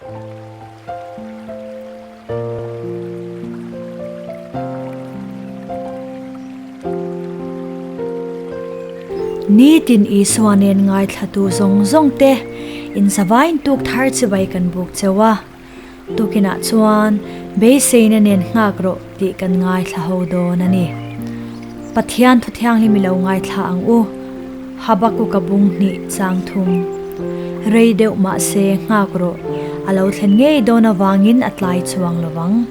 Nitin Isua nen ngaithlatu zawng zawng te inzavain tuk thar chibai kan buk cheu a, tukinah chuan beiseina nen nghak rawh tih kan ngaithla ho dawn a ni. Pathian thu thianghlim i lo ngaithla ang u, Habakuka bung hnih chang thum. Rei deuh mahse nghak rawh, a lo thlen ngei dawn avangin a tlai chuang lo vang.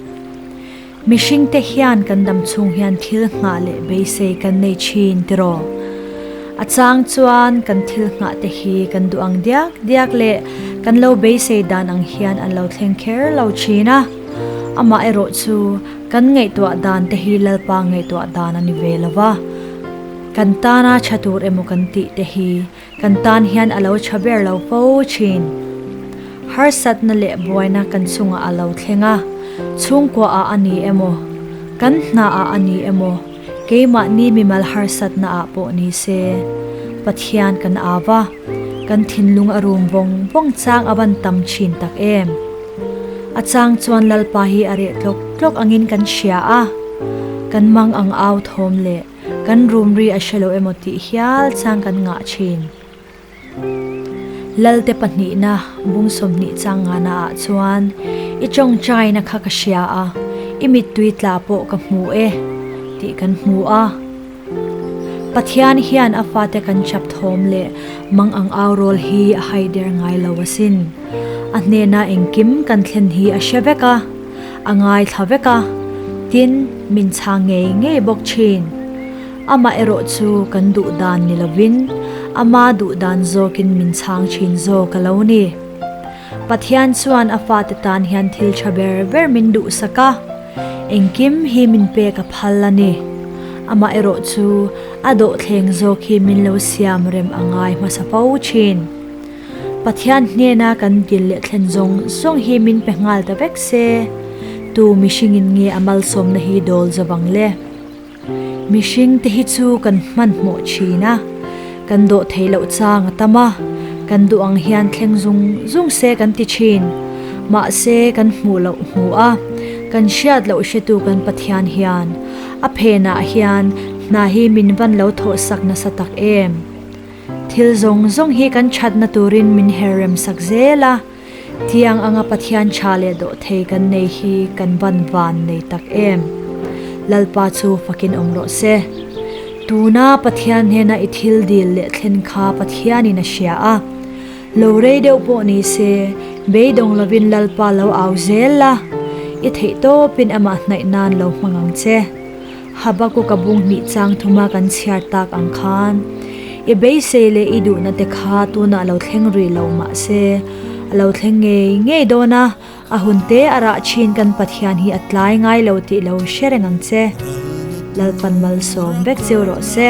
Mihringte hian kan dam chhung hian thil nghah leh beisei kan nei thin tiraw? A chang chuan kan thil nghah te hi kan duh ang diak diak leh kan lo beisei dan ang hian an lo thleng kher lo thin a. Amah erawh chu kan ngaihtuah dan te hi Lalpa ngaihtuah dan a ni ve lo va. Kan tana tha tur emaw kan tih te hi Kan tan hian a lo tha ber lo fo thin. Harsatna leh buaina kan chungah a lo thleng a, chhungkua ah a ni emaw, kan hna ah a ni emaw, keimahni mimal harsatna ah pawh ni se, Pathian kan au a, kan thinlung a rum vawng vawng chang a van tam thin tak em. A chang chuan Lalpa hi a reh tlawk tlawk angin kan hria a, kan mang ang au thawm leh Kan room ri a hre lo emaw tih hial chang kan ngah thin. Lalte pahnihna bung 20 chang ngana ah chuan i tawngtaina kha ka hria a, i mittui tla pawh ka hmu e tih kan hmu a. Pathian hian a fate kan chap thawm leh mang ang au rawl hi a haider ngai lo asin. A hnena engkim kan thlen hi a hre vek a. A ngaithla vek a, tin, min chhang ngei ngei bawk thin. Amah erawh chu kan duh dan ni lovin, ama duh dan zawkin min chhang thin zawk a lo ni. Pathian chuan a fate tan hian thil tha ber ber min duhsak a, engkim hi min pek a phal a ni. Amah erawh chu a dawhthleng zawk hi min lo siam rem a ngai hmasa fo thin. Pathian hnena kan dil leh thlen zawng zawng hi min pe nghal ta vek se, tu mihringin nge a malsawmna hi dawl zawang le? Mihring te hi chu kan hmanhmawh thin a, kan dawh theih loh chang a tam a, kan duh ang hian thleng zung zung se kan ti thin. Mahse kan hmuh loh hmu a, kan hriat loh hretu kan Pathian hian a phenah hian hna hi min van lo thawhsak nasa tak em? Thil zawng zawng hi kan thatna turin min her rem sak zel a, tiang anga Pathian tha leh dawh thei kan nei hi kan van van nei tak em? Lalpa chu fakin awm rawh se. Tuna Pathian hnena i thil dil leh thlen kha Pathianin a hria a. Lo rei deuh pawh ni se, beidawng lovin Lalpa lo au zel la, i theihtawpin amah hnaih nan lo hmang ang che. Habakuka bung hnih chang thuma kan chhiar tak ang khan, i beisei leh i duhna te kha tunah lo thleng rih lo mah se, a lo thleng ngei ngei dawn a, a hun te a rah thin kan Pathian hi a tlai ngai lo tih lo hre reng ang che. Lalpan malsawm vek cheu rawh se.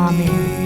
Amen.